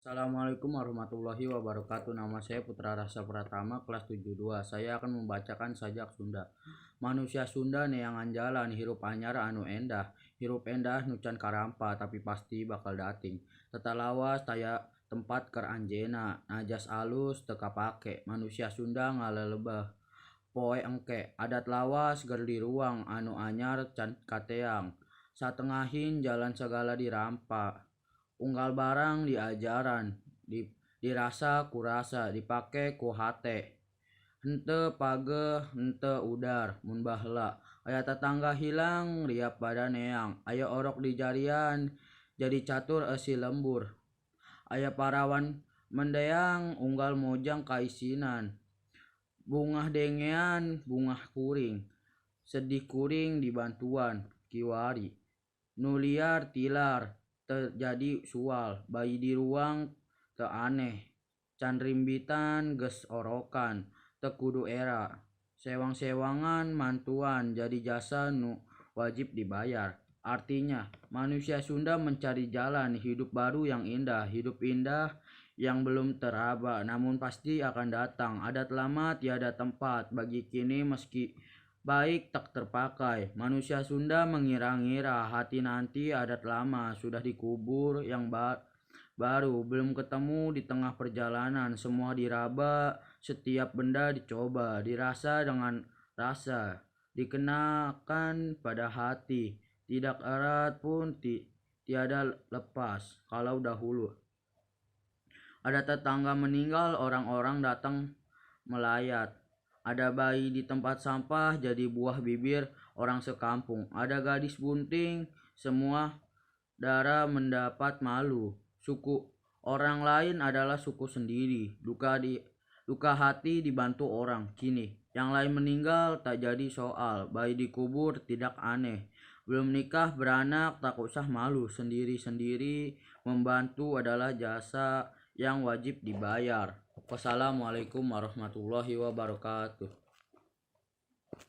Assalamualaikum warahmatullahi wabarakatuh. Nama saya Putra Rasa Pratama, kelas 72. Saya akan membacakan sajak Sunda. Manusia Sunda neangan jalan hirup anyar anu endah. Hirup endah nu can karampa, tapi pasti bakal dating. Tetalawas taya tempat keur anjeunna, najas alus teu kapake. Manusia Sunda ngalelebeh poe engke. Adat lawas keur diruang, anu anyar can kateang. Satengahin jalan sagala dirampa. Unggal barang diajaran, dirasa ku rasa, dipake ku hate. Henteu pageh, henteu udar mun baheula. Aya tatangga hilang riap pada neang. Aya orok dijarian jadi catur eusi lembur. Aya parawan mendeang unggal mojang kaisinan. Bungah dengean bungah kuring, sedih kuring dibantuan kiwari. Nu liar tilar teu jadi sual, bayi diruang teu aneh, can rimbitan geus orokan, teu kudu era. Sewang-sewangan mantuan jadi jasa nu wajib dibayar. Artinya, manusia Sunda mencari jalan hidup baru yang indah, hidup indah yang belum teraba namun pasti akan datang. Adat lama tiada tempat bagi kini meski baik tak terpakai. Manusia Sunda mengira-ngira hati nanti adat lama sudah dikubur, yang baru belum ketemu di tengah perjalanan. Semua diraba, setiap benda dicoba, dirasa dengan rasa, dikenakan pada hati, tidak erat pun tiada lepas. Kalau dahulu ada tetangga meninggal, orang-orang datang melayat. Ada bayi di tempat sampah jadi buah bibir orang sekampung. Ada gadis bunting, semua darah mendapat malu. Suku orang lain adalah suku sendiri. Duka hati dibantu orang. Kini yang lain meninggal tak jadi soal. Bayi dikubur tidak aneh. Belum nikah beranak tak usah malu. Sendiri-sendiri membantu adalah jasa yang wajib dibayar. Wassalamualaikum warahmatullahi wabarakatuh.